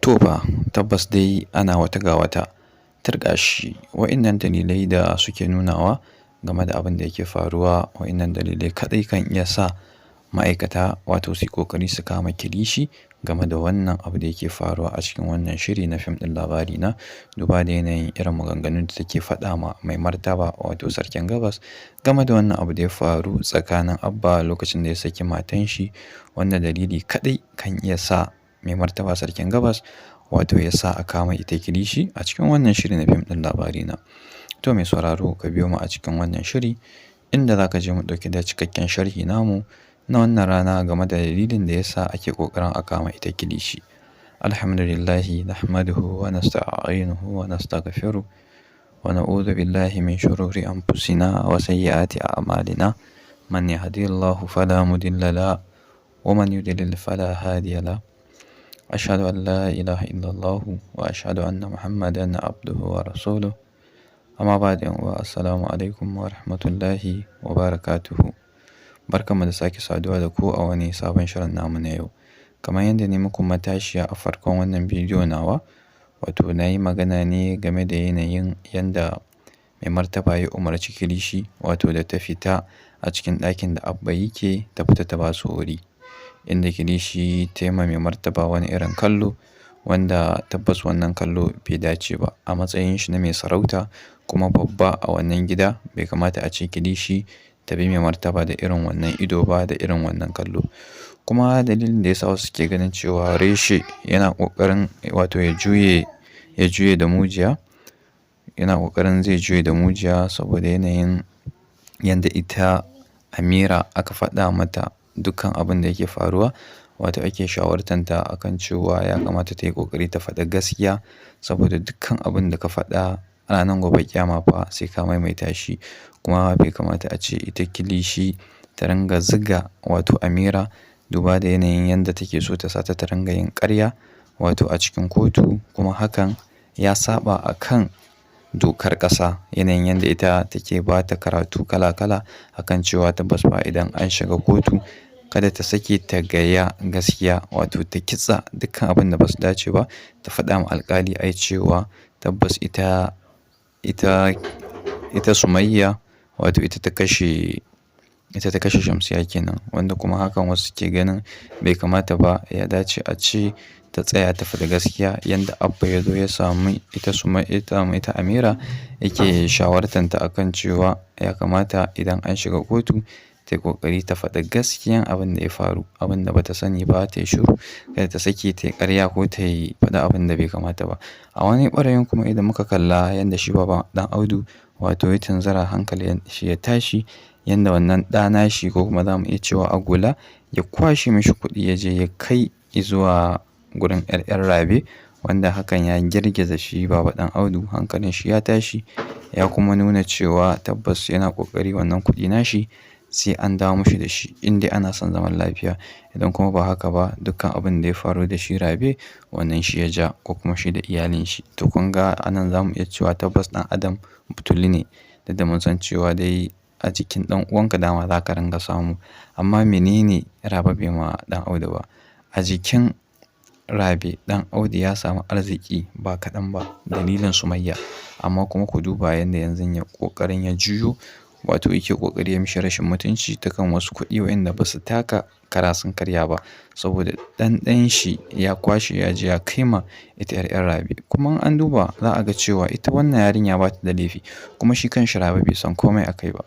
To fa, tabbas dai ana wata ga wata. Turƙashi wa'innan dalilai da suke nunawa game da abin da yake faruwa, wa'innan dalilai kaɗai kan iya sa ma'aikata wato su yi ƙoƙari su kama kilishi game da wannan abu da yake faruwa a cikin wannan shiri na fim ɗin Labarina. Duba da yanayin irin maganganun da take faɗa ma mai martaba wato Sarkin Gabas game da wannan abu da ya faru tsakanin Abba lokacin da ya saki matan shi. Wannan dalili kaɗai kan iya sa mai martaba Sarkin Gabas wato ya sa a kama ita kilishi a cikin wannan shiri na fim ɗin Labarina. To mai sauraro, ka biyo mu a cikin wannan shiri inda za ka je mu ɗauke da cikakken sharhi namu na wannan rana game da dalilin da ya sa ake ƙoƙarin a kama ita kilishi. Alhamdulillahi nahmaduhu wa nasta'inuhu wa nastaghfiruh wa na'udhu billahi min shururi anfusina wa sayyiati a'malina. Man yahdihillahu fala mudilla lahu wa man yudlil fala hadiya lahu. Ashhadu an la ilaha illallah wa ashhadu anna Muhammadan abduhu wa rasuluh. Amma ba'd, yan uwa, assalamu alaikum wa rahmatullahi wa barakatuhu. Barkanmu da sake saduwa da ku a wani sabon shirin namu na yau. Kamar yadda na muku matashiya a farkon wannan bidiyo nawa, wato na yi magana ne game da yanayin yanda mai martaba ya umarci kilishi wato da ta fita a cikin ɗakin da Abba yake, ta fita ta ba su wuri. Inda kilishi ta yi ma mai martaba wani irin kallo wanda tabbas wannan kallo bai dace ba. A matsayin shi na mai sarauta kuma babba a wannan gida, bai kamata a ce kilishi ta bi mai martaba da irin wannan ido ba, da irin wannan kallo. Kuma dalilin da ya sa wasu ke ganin cewa reshe yana ƙoƙarin wato ya juye da mujiya, yana ƙoƙarin zai juye da mujiya, saboda yanayin yanda ita Amira aka faɗa mata dukkan abin da yake faruwa, wato ake shawartanta akan cewa ya kamata ta yi ƙoƙari ta faɗi gaskiya, saboda dukkan abin da ka faɗa ranar gobe ƙiyama fa sai ka maimaita shi. Kuma bai kamata a ce ita kilishi ta ringa ziga wato Amira, duba da yanayin yanda take so ta sa ta ringa yin ƙarya wato a cikin kotu, kuma hakan ya saɓa a kan dokar ƙasa. Yanayin yanda ita take ba ta karatu kala kala akan cewa tabbas fa idan an shiga kotu kada ta sake ta gaya gaskiya, wato ta kitsa dukkan abin da ba su dace ba, ta faɗa ma alƙali ai cewa tabbas ita Sumayya wato ita ta kashe Shamsiyya kenan, wanda kuma hakan wasu ke ganin bai kamata ba. Ya dace a ce ta tsaya ta faɗi gaskiya, yanda Abba ya zo ya sami ita ita ita Amira yake shawartanta akan cewa ya kamata idan an shiga kotu ta yi ƙoƙari ta faɗi gaskiyan abin da ya faru, abin da bata sani ba ta yi shiru, kada ta sake ta yi ƙarya ko ta yi faɗi abin da bai kamata ba. A wani ɓarayin kuma, idan muka kalla yanda shi Baba Ɗan Audu wato ya tunzura, hankalin shi ya tashi, yanda wannan ɗa nashi, ko kuma za mu iya cewa agola, ya kwashe mishi kuɗi ya je ya kai zuwa gurin 'yar 'yar Rabe, wanda hakan ya girgiza shi Baba Ɗan Audu, hankalin shi ya tashi, ya kuma nuna cewa tabbas yana ƙoƙari wannan kuɗi nashi sai an dawo mishi da shi in dai ana son zaman lafiya. Idan kuma ba haka ba, dukkan abin da ya faru da shi Rabe, wannan shi ya ja, ko kuma shi da iyalin shi. To kun ga anan za mu iya cewa tabbas ɗan adam butulu ne, duk da mun san cewa dai a jikin ɗan uwanka dama za ka ringa samu. Amma menene Rabe bai ma Ɗan Audu ba? A jikin Rabe, Ɗan Audu ya samu arziki ba kaɗan ba dalilin Sumayya. Amma kuma ku duba yanda yanzu ya ƙoƙarin ya juyo, wato yake ƙoƙari ya mishi rashin mutunci ta kan wasu kuɗi waɗanda ba su taka kara sun karya ba, saboda ɗan ɗan shi ya kwashe ya je ya kai ma ita 'yar 'yar Rabe. Kuma in an duba za a ga cewa ita wannan yarinya ba ta da laifi, kuma shi kan shi Rabe bai san komai a kai ba.